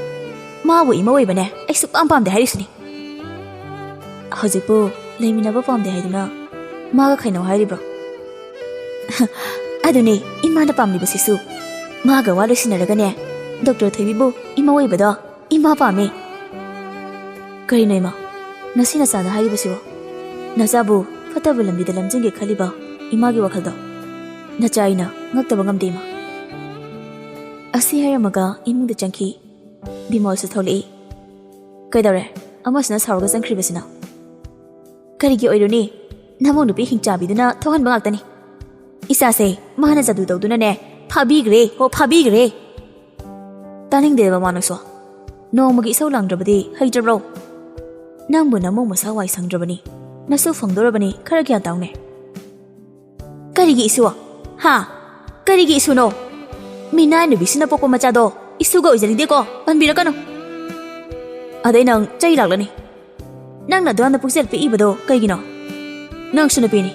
ꯃꯥꯕꯨ ꯏꯃꯧ ꯑꯣꯏꯕꯅꯦ ꯑꯩ ꯁꯨꯛꯄꯥꯝ ꯄꯥꯝꯗꯦ ꯍꯥꯏꯔꯤꯁꯤꯅꯤ꯫ ꯍꯧꯖꯤꯛꯄꯨ ꯂꯩꯃꯤꯟꯅꯕ ꯄꯥꯝꯗꯦ ꯍꯥꯏꯗꯨꯅ ꯃꯥꯒ ꯈꯥꯏꯅꯧ ꯍꯥꯏꯔꯤꯕ꯭ꯔꯣ? ꯑꯗꯨꯅꯦ ꯏꯃꯥꯅ ꯄꯥꯝꯂꯤꯕꯁꯤꯁꯨ꯫ ꯃꯥꯒ ꯋꯥ ꯂꯣꯏꯁꯤꯟꯅꯔꯒꯅꯦ, ꯗꯣꯛꯇꯔ ꯊꯣꯏꯕꯤꯕꯨ ꯏꯃꯧ ꯑꯣꯏꯕꯗꯣ ꯏꯃꯥ ꯄꯥꯝꯃꯤ꯫ ꯀꯔꯤꯅꯣ ꯏꯃꯥ, ꯉꯁꯤ ꯅꯆꯥꯅ ꯍꯥꯏꯔꯤꯕꯁꯤꯕꯣ? ꯅꯆꯥꯕꯨ ꯐꯠꯇꯕ ꯂꯝꯕꯤꯗ ꯂꯝꯖꯤꯡꯒꯦ ꯈꯜꯂꯤꯕ ꯏꯃꯥꯒꯤ ꯋꯥꯈꯜꯗꯣ ꯅꯆꯥ ꯑꯩꯅ ꯉꯛꯇꯕ ꯉꯝꯗꯦ ꯏꯃꯥ꯫ ꯑꯁꯤ ꯍꯥꯏꯔꯝꯃꯒ ꯏꯃꯨꯡꯗ ꯆꯪꯈꯤ꯫ ꯕꯤꯃꯣꯜꯁꯨ ꯊꯣꯛꯂꯛꯏ꯫ ꯀꯩꯗꯧꯔꯦ? ꯑꯃꯁꯤꯅ ꯁꯥꯎꯔꯒ ꯆꯪꯈ꯭ꯔꯤꯕꯁꯤꯅ? ꯀꯔꯤꯒꯤ ꯑꯣꯏꯔꯨꯅꯤ? ꯅꯃꯧ ꯅꯨꯄꯤ ꯍꯤꯡꯆꯥꯕꯤꯗꯨꯅ ꯊꯣꯛꯍꯟꯕ ꯉꯥꯛꯇꯅꯤ꯫ ꯏꯆꯥꯁꯦ ꯃꯥꯅ ꯖꯥꯗꯨ ꯇꯧꯗꯨꯅꯅꯦ ꯐꯥꯕꯤꯈ꯭ꯔꯦ, ꯍꯣ ꯐꯥꯕꯤꯈ꯭ꯔꯦ꯫ ꯇꯥꯅꯤꯡꯗꯦꯕ ꯃꯥꯅꯁꯨ꯫ ꯅꯣꯡꯃꯒꯤ ꯏꯁꯧ ꯂꯥꯡꯗ꯭ꯔꯕꯗꯤ ꯍꯩꯇ꯭ꯔꯕ꯭ꯔꯣ? ꯅꯪꯕꯨ ꯅꯃꯧ ꯃꯁꯥ ꯋꯥꯏ ꯁꯪꯗ꯭ꯔꯕꯅꯤ꯫ ꯅꯁꯨ ꯐꯪꯗꯣꯔꯕꯅꯤ, ꯈꯔ ꯒ꯭ꯌꯥꯟ ꯇꯥꯎꯅꯦ꯫ ꯀꯔꯤꯒꯤ ꯏꯁꯨ? ꯍꯥ? ꯀꯔꯤꯒꯤ ꯏꯁꯨꯅꯣ? ꯃꯤꯅꯥꯏ ꯅꯨꯕꯤꯁꯤꯅ ꯄꯣꯛꯄ ꯃꯆꯥꯗꯣ ꯏꯁꯨꯒ ꯑꯣꯏꯖꯅꯤꯡꯗꯦꯀꯣ, ꯄꯟꯕꯤꯔꯛꯀꯅꯨ꯫ ꯑꯗꯩ ꯅꯪ ꯆꯩ ꯂꯥꯛꯂꯅꯤ꯫ ꯅꯪꯅ ꯑꯗꯨꯌꯥꯝꯅ ꯄꯨꯛꯆꯦꯜ ꯄꯤꯛꯏꯕꯗꯣ ꯀꯩꯒꯤꯅꯣ? ꯅꯪꯁꯨ ꯅꯨꯄꯤꯅꯤ꯫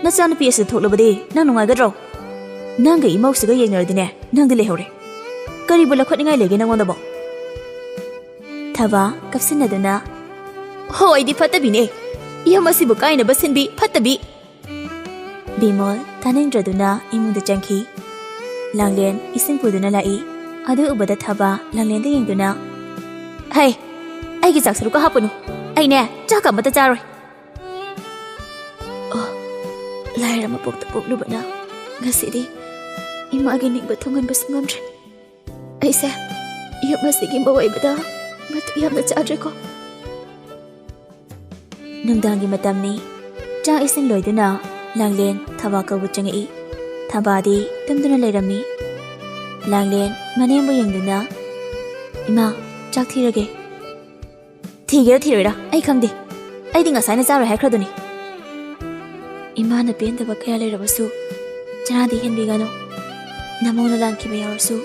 ꯅꯆꯥꯅꯨꯄꯤ ꯑꯁꯤꯗ ꯊꯣꯛꯂꯕꯗꯤ ꯅꯪ ꯅꯨꯡꯉꯥꯏꯒꯗ꯭ꯔꯣ? ꯅꯪꯒ ꯏꯃꯧꯁꯤꯒ ꯌꯦꯡꯅꯔꯗꯤꯅꯦ, ꯅꯪꯗꯤ ꯂꯩꯍꯧꯔꯦ꯫ ꯀꯔꯤꯕꯨ ꯂꯧꯈꯠꯅꯤꯡꯉꯥꯏ ꯂꯩꯒꯦ ꯅꯪꯉꯣꯟꯗꯕꯣ? ꯊꯕꯥ ꯀꯞꯁꯤꯟꯅꯗꯨꯅ, "ꯍꯣ, ꯑꯩꯗꯤ ꯐꯠꯇꯕꯤꯅꯦ꯫ ꯌꯨꯝ ꯑꯁꯤꯕꯨ ꯀꯥꯏꯅꯕ ꯁꯤꯟꯕꯤ ꯐꯠꯇꯕꯤ꯫" ꯕꯤꯃꯣꯜ ꯇꯥꯅꯤꯡꯗ꯭ꯔꯗꯨꯅ ꯏꯃꯨꯡꯗ ꯆꯪꯈꯤ꯫ ꯂꯥꯡꯂꯦꯟ ꯏꯁꯤꯡ ꯄꯨꯗꯨꯅ ꯂꯥꯛꯏ꯫ ꯑꯗꯨ ꯎꯕꯗ ꯊꯕꯥ ꯂꯥꯡꯂꯦꯟꯗ ꯌꯦꯡꯗꯨꯅ, "ꯍꯩ, ꯑꯩꯒꯤ ꯆꯥꯛ ꯁꯔꯨꯛꯀ ꯍꯥꯞꯄꯨꯅꯨ꯫ ꯑꯩꯅꯦ, ꯆꯥꯛꯀ ꯑꯃꯠꯇ ꯆꯥꯔꯣꯏ꯫" ꯑꯣ, ꯂꯥꯏꯔ ꯃꯄꯣꯛꯇ ꯄꯣꯛꯂꯨꯕꯅ ꯉꯁꯤꯗꯤ ꯏꯃꯥꯒꯤ ꯅꯤꯡꯕ ꯊꯨꯡꯍꯟꯕꯁꯨ ꯉꯝꯗ꯭ꯔꯦ꯫ ꯑꯩꯁꯦ ꯌꯨꯝ ꯑꯁꯤꯒꯤ ꯃꯧ ꯑꯣꯏꯕꯗ ꯃꯇꯤꯛ ꯌꯥꯝꯅ ꯆꯥꯗ꯭ꯔꯦꯀꯣ꯫ ꯅꯨꯡꯗꯥꯡꯒꯤ ꯃꯇꯝꯅꯤ꯫ ꯆꯥꯛ ꯏꯁꯤꯡ ꯂꯣꯏꯗꯨꯅ ꯂꯥꯡꯂꯦꯟ ꯊꯕꯥ ꯀꯧꯕ ꯆꯪꯉꯛꯏ꯫ ꯊꯕꯥꯗꯤ ꯇꯨꯝꯗꯨꯅ ꯂꯩꯔꯝꯃꯤ꯫ ꯂꯥꯡꯂꯦꯟ ꯃꯅꯦꯝꯕꯨ ꯌꯦꯡꯗꯨꯅ, "ꯏꯃꯥ, ꯆꯥꯛ ꯊꯤꯔꯒꯦ꯫" "ꯊꯤꯒꯦꯔꯥ ꯊꯤꯔꯣꯏꯔꯥ ꯑꯩ ꯈꯪꯗꯦ꯫ ꯑꯩꯗꯤ ꯉꯁꯥꯏꯅ ꯆꯥꯔꯣꯏ ꯍꯥꯏꯈ꯭ꯔꯗꯨꯅꯤ꯫" "ꯏꯃꯥꯅ ꯄꯦꯟꯗꯕ ꯀꯌꯥ ꯂꯩꯔꯕꯁꯨ ꯆꯔꯥꯗꯤ ꯍꯦꯟꯕꯤꯒꯅꯨ꯫ ꯅꯃꯧꯅ ꯂꯥꯟꯈꯤꯕ ꯌꯥꯎꯔꯁꯨ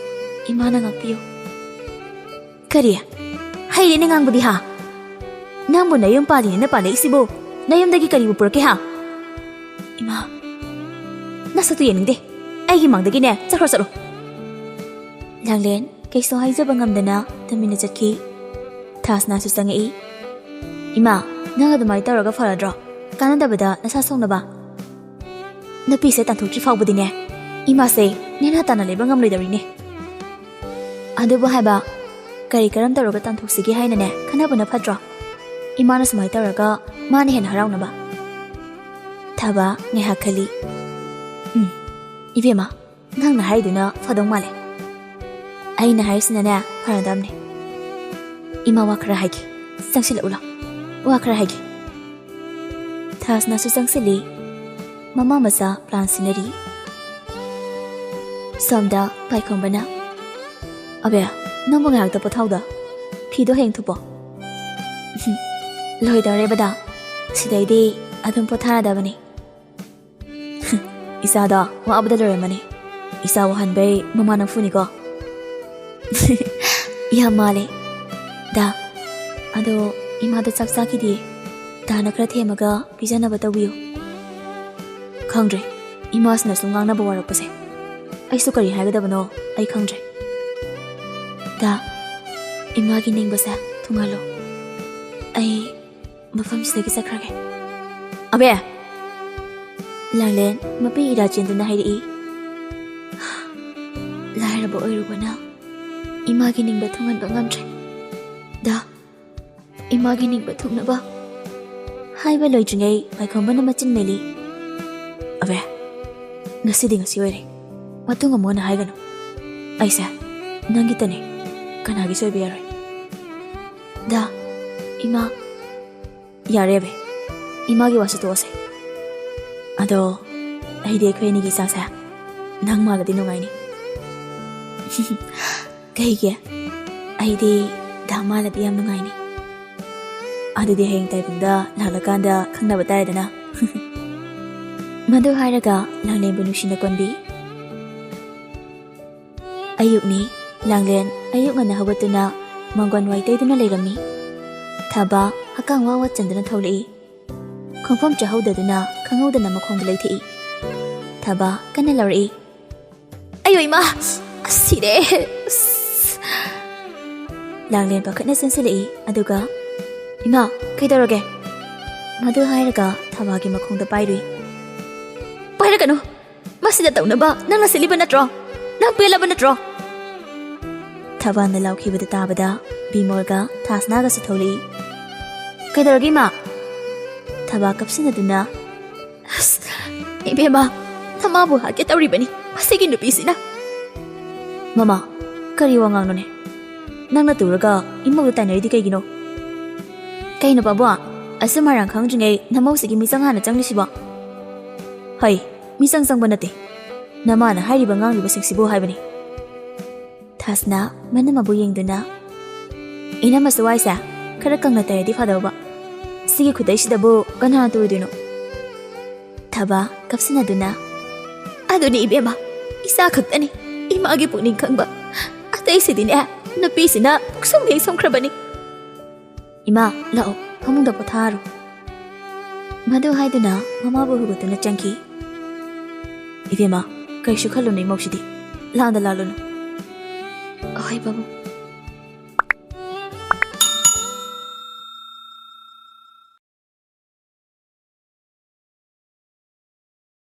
ꯏꯃꯥꯅ ꯉꯥꯛꯄꯤꯌꯨ꯫" "ꯀꯔꯤ? ꯍꯩꯔꯦꯅꯦ ꯉꯥꯡꯕꯗꯤ ꯍꯥ? ꯅꯪꯕꯨ ꯅꯌꯨꯝ ꯄꯥꯜꯂꯤꯅꯦꯅ ꯄꯥꯜꯂꯛꯏꯁꯤꯕꯨ ꯅꯌꯨꯝꯗꯒꯤ ꯀꯔꯤꯕꯨ ꯄꯨꯔꯛꯀꯦ ꯍꯥ?" "ꯏꯃꯥ, ꯅꯁꯛꯇꯨ ꯌꯦꯡꯅꯤꯡꯗꯦ꯫ ꯑꯩꯒꯤ ꯃꯥꯡꯗꯒꯤꯅꯦ ꯆꯠꯈ꯭ꯔꯣ, ꯆꯠꯂꯣ꯫" ꯂꯥꯡꯂꯦꯟ ꯀꯩꯁꯨ ꯍꯥꯏꯖꯕ ꯉꯝꯗꯅ ꯇꯨꯃꯤꯟꯅ ꯆꯠꯈꯤ꯫ ꯊꯥꯁꯅꯥꯁꯨ ꯆꯪꯉꯛꯏ꯫ "ꯏꯃꯥ, ꯅꯪ ꯑꯗꯨꯃꯥꯏꯅ ꯇꯧꯔꯒ ꯐꯔꯗ꯭ꯔꯣ? ꯀꯥꯟꯅꯗꯕꯗ ꯅꯁꯥ ꯁꯣꯛꯅꯕ꯫ ꯅꯨꯄꯤꯁꯦ ꯇꯥꯟꯊꯣꯛꯇ꯭ꯔꯤ ꯐꯥꯎꯕꯗꯤꯅꯦ, ꯏꯃꯥꯁꯦ ꯅꯦꯅꯥ ꯇꯥꯅ ꯂꯩꯕ ꯉꯝꯂꯣꯏꯗꯧꯔꯤꯅꯦ꯫ ꯑꯗꯨꯕꯨ ꯍꯥꯏꯕ, ꯀꯔꯤ ꯀꯔꯝ ꯇꯧꯔꯒ ꯇꯥꯟꯊꯣꯛꯁꯤꯒꯦ ꯍꯥꯏꯅꯅꯦ ꯈꯟꯅꯕꯅ ꯐꯠꯇ꯭ꯔꯣ? ꯏꯃꯥꯅ ꯁꯨꯃꯥꯏꯅ ꯇꯧꯔꯒ ꯃꯥꯅ ꯍꯦꯟꯅ ꯍꯔꯥꯎꯅꯕ꯫" ꯊꯕ ꯉꯥꯏꯍꯥꯛ ꯈꯜꯂꯤ꯫ "ꯎꯝ, ꯏꯕꯦꯝꯃ, ꯅꯪꯅ ꯍꯥꯏꯔꯤꯗꯨꯅ ꯐꯗꯧ ꯃꯥꯜꯂꯦ꯫ ꯑꯩꯅ ꯍꯥꯏꯔꯤꯁꯤꯅꯅꯦ ꯐꯔꯗꯕꯅꯦ꯫ ꯏꯃꯥ, ꯋꯥ ꯈꯔ ꯍꯥꯏꯒꯦ꯫ ꯆꯪꯁꯤꯜꯂꯛꯎ ꯂꯥꯎ꯫ ꯋꯥ ꯈꯔ ꯍꯥꯏꯒꯦ꯫" ꯊꯥꯁꯅꯥꯁꯨ ꯆꯪꯁꯤꯜꯂꯤ꯫ ꯃꯃꯥ ꯃꯆꯥ ꯄ꯭ꯂꯥꯟ ꯁꯤꯟꯅꯔꯤ꯫ ꯁꯣꯝꯗ ꯄꯥꯏꯈꯣꯝꯕꯅ, "ꯑꯕꯦ, ꯅꯪꯕꯨ ꯉꯥꯏꯍꯥꯛꯇ ꯄꯣꯊꯥꯎꯗ꯫ ꯐꯤꯗꯣ ꯍꯌꯦꯡ ꯊꯨꯞꯄꯣ꯫" "ꯂꯣꯏꯗꯧꯔꯦ ꯕꯗꯥ꯫ ꯁꯤꯗꯩꯗꯤ ꯑꯗꯨꯝ ꯄꯣꯊꯥꯔꯗꯕꯅꯤ꯫" ꯏꯆꯥꯗꯣ ꯋꯥꯕꯗ ꯂꯣꯏꯔꯝꯃꯅꯤ꯫ ꯏꯆꯥ ꯋꯥꯍꯟꯕꯩ ꯃꯃꯥ ꯅꯝꯐꯨꯅꯤꯀꯣ꯫ ꯌꯥꯝ ꯃꯥꯜꯂꯦ꯫ ꯗꯥ, ꯑꯗꯣ ꯏꯃꯥꯗꯣ ꯆꯥꯛ ꯆꯥꯈꯤꯗꯦ꯫ ꯗꯥꯅ ꯈꯔ ꯊꯦꯝꯃꯒ ꯄꯤꯖꯅꯕ ꯇꯧꯕꯤꯌꯨ꯫ ꯈꯪꯗ꯭ꯔꯦ, ꯏꯃꯥꯁꯤꯅ ꯁꯨꯝ ꯉꯥꯡꯅꯕ ꯋꯥꯔꯛꯄꯁꯦ꯫ ꯑꯩꯁꯨ ꯀꯔꯤ ꯍꯥꯏꯒꯗꯕꯅꯣ ꯑꯩ ꯈꯪꯗ꯭ꯔꯦ꯫ ꯗꯥ, ꯏꯃꯥꯒꯤ ꯅꯤꯡꯕꯁꯦ ꯊꯨꯡꯍꯜꯂꯣ꯫ ꯑꯩ ꯃꯐꯝꯁꯤꯗꯒꯤ ꯆꯠꯈ꯭ꯔꯒꯦ꯫ ꯑꯕꯦ! ꯂꯥꯡꯂꯦꯟ ꯃꯄꯤ ꯏꯔꯥ ꯆꯦꯟꯗꯨꯅ ꯍꯥꯏꯔꯛꯏ꯫ ꯂꯥꯏꯔꯕ ꯑꯣꯏꯔꯨꯕꯅ ꯏꯃꯥꯒꯤ ꯅꯤꯡꯕ ꯊꯨꯡꯍꯟꯕ ꯉꯝꯗ꯭ꯔꯦ꯫ ꯗꯥ, ꯏꯃꯥꯒꯤ ꯅꯤꯡꯕ ꯊꯨꯡꯅꯕ꯫ ꯍꯥꯏꯕ ꯂꯣꯏꯗ꯭ꯔꯤꯉꯩ ꯃꯥꯏꯈꯣꯝꯕꯅ ꯃꯆꯤꯟ ꯃꯦꯜꯂꯤ꯫ ꯑꯕꯦ, ꯉꯁꯤꯗꯤ ꯉꯁꯤ ꯑꯣꯏꯔꯦ꯫ ꯃꯇꯨꯡ ꯑꯃꯨꯛ ꯍꯟꯅ ꯍꯥꯏꯒꯅꯨ꯫ ꯑꯩꯁꯦ ꯅꯪꯒꯤꯇꯅꯦ꯫ ꯀꯅꯥꯒꯤꯁꯨ ꯑꯣꯏꯕ ꯌꯥꯔꯣꯏ꯫ ꯗꯥ, ꯏꯃꯥ꯫ ꯌꯥꯔꯦ ꯑꯕꯦ, ꯏꯃꯥꯒꯤ ꯋꯥꯁꯨ ꯇꯣꯛꯑꯁꯦ꯫ ꯑꯗꯣ ꯑꯩꯗꯤ ꯑꯩꯈꯣꯏ ꯑꯅꯤꯒꯤ ꯏꯆꯥꯁꯦ ꯅꯪ ꯃꯥꯜꯂꯗꯤ ꯅꯨꯡꯉꯥꯏꯅꯤ꯫ ꯀꯩꯒꯤ? ꯑꯩꯗꯤ ꯗꯥ ꯃꯥꯜꯂꯗꯤ ꯌꯥꯝ ꯅꯨꯡꯉꯥꯏꯅꯤ꯫ ꯑꯗꯨꯗꯤ ꯍꯌꯦꯡ ꯇꯥꯏꯕꯪꯗ ꯂꯥꯛꯂꯀꯥꯟꯗ ꯈꯪꯅꯕ ꯇꯥꯔꯦꯗꯅ꯫ ꯃꯗꯨ ꯍꯥꯏꯔꯒ ꯂꯥꯡꯂꯦꯟꯕꯨ ꯅꯨꯡꯁꯤꯅ ꯀꯣꯟꯕꯤ꯫ ꯑꯌꯨꯛꯅꯤ꯫ ꯂꯥꯡꯂꯦꯟ ꯑꯌꯨꯛ ꯉꯟꯅ ꯍꯧꯒꯠꯇꯨꯅ ꯃꯪꯒꯣꯟ ꯋꯥꯏ ꯇꯩꯗꯨꯅ ꯂꯩꯔꯝꯃꯤ꯫ ꯊꯕꯥ ꯍꯛꯀꯥꯡ ꯋꯥ ꯋꯥ ꯆꯟꯗꯨꯅ ꯊꯣꯛꯂꯛꯏ꯫ ꯈꯣꯡꯐꯝ ꯆꯥꯍꯧꯗꯗꯨꯅ ꯈꯪꯍꯧꯗꯅ ꯃꯈꯣꯡꯗ ꯂꯩꯊꯦꯛꯏ꯫ ꯊꯕꯥ ꯀꯟꯅ ꯂꯥꯎꯔꯛꯏ꯫ "ꯑꯌꯣ ꯏꯃꯥ! ꯑꯁ, ꯁꯤꯔꯦ!" ꯑꯁ꯫ ꯂꯥꯡꯂꯦꯟ ꯄꯥꯈꯠꯅ ꯆꯦꯟꯁꯤꯜꯂꯛꯏ, ꯑꯗꯨꯒ, "ꯏꯃꯥ, ꯀꯩꯗꯧꯔꯒꯦ?" ꯃꯗꯨ ꯍꯥꯏꯔꯒ ꯊꯕꯥꯒꯤ ꯃꯈꯣꯡꯗ ꯄꯥꯏꯔꯨꯏ꯫ "ꯄꯥꯏꯔꯛꯀꯅꯨ! ꯃꯁꯤꯗ ꯇꯧꯅꯕ ꯅꯪꯅ ꯁꯤꯜꯂꯤꯕ ꯅꯠꯇ꯭ꯔꯣ? ꯅꯪ ꯄꯦꯜꯂꯕ ꯅꯠꯇ꯭ꯔꯣ?" ꯊꯕꯥꯅ ꯂꯥꯎꯈꯤꯕꯗꯨ ꯇꯥꯕꯗ ꯕꯤꯃꯣꯜꯒ ꯊꯥꯁꯅꯥꯒꯁꯨ ꯊꯣꯛꯂꯛꯏ꯫ "ꯀꯩꯗꯧꯔꯒꯦ, ꯏꯃꯥ?" ꯊꯕꯥ ꯀꯞꯁꯤꯟꯅꯗꯨꯅ, "ꯑꯁ, ꯏꯕꯦꯝꯃ, ꯅꯃꯥꯕꯨ ꯍꯥꯠꯀꯦ ꯇꯧꯔꯤꯕꯅꯤ ꯃꯁꯤꯒꯤ ꯅꯨꯄꯤꯁꯤꯅ!" "ꯃꯃꯥ, ꯀꯔꯤ ꯋꯥꯉꯥꯡꯅꯣꯅꯦ? ꯅꯪꯅ ꯇꯨꯔꯒ ꯏꯃꯧꯗ ꯇꯥꯏꯅꯔꯤꯗꯤ ꯀꯩꯒꯤꯅꯣ?" "ꯀꯩꯅꯣ, ꯄꯥꯕꯨꯡ? ꯑꯆꯨꯝ ꯑꯔꯥꯟ ꯈꯪꯗ꯭ꯔꯤꯉꯩ ꯅꯃꯧꯁꯤꯒꯤ ꯃꯤꯆꯪ ꯍꯥꯟꯅ ꯆꯪꯂꯤꯁꯤꯕꯣ?" "ꯍꯩ, ꯃꯤꯆꯪ ꯆꯪꯕ ꯅꯠꯇꯦ꯫ ꯅꯃꯥꯅ ꯍꯥꯏꯔꯤꯕ ꯉꯥꯡꯂꯤꯕꯁꯤꯡꯁꯤꯕꯨ ꯍꯥꯏꯕꯅꯤ꯫" ꯊꯥꯁꯅꯥ ꯃꯅꯝ ꯑꯃꯕꯨ ꯌꯦꯡꯗꯨꯅ, "ꯏꯅꯝꯃꯁꯨ ꯋꯥꯏꯁꯦ ꯈꯔ ꯀꯪꯅ ꯇꯩꯔꯗꯤ ꯐꯗꯧꯕ꯫ ꯁꯤꯒꯤ ꯈꯨꯗꯩꯁꯤꯗꯕꯨ ꯀꯅꯥꯅ ꯇꯨꯔꯨꯗꯣꯏꯅꯣ?" ꯊꯕꯥ ꯀꯞꯁꯤꯟꯅꯗꯨꯅ, ꯑꯗꯨꯅꯤ ꯏꯕꯦꯝꯃ, ꯏꯆꯥ ꯈꯛꯇꯅꯤ ꯏꯃꯥꯒꯤ ꯄꯨꯛꯅꯤꯡ ꯈꯪꯕ꯫ ꯑꯇꯩꯁꯤꯗꯤꯅꯦ, ꯅꯨꯄꯤꯁꯤꯅ ꯄꯨꯛꯁꯨꯝ ꯌꯩꯁꯨꯝꯈ꯭ꯔꯕꯅꯤ꯫ ꯏꯃꯥ, ꯂꯥꯛꯑꯣ, ꯐꯃꯨꯡꯗ ꯄꯣꯊꯥꯔꯣ꯫ ꯃꯗꯨ ꯍꯥꯏꯗꯨꯅ ꯃꯃꯥꯕꯨ ꯍꯧꯒꯠꯇꯨꯅ ꯆꯪꯈꯤ꯫ ꯏꯕꯦꯝꯃ, ꯀꯔꯤꯁꯨ ꯈꯜꯂꯨꯅꯨ, ꯏꯃꯧꯁꯤꯗꯤ ꯂꯥꯡꯗ ꯂꯥꯜꯂꯨꯅꯨ꯫ ꯑꯍꯣꯏ ꯕꯥꯕꯨ꯫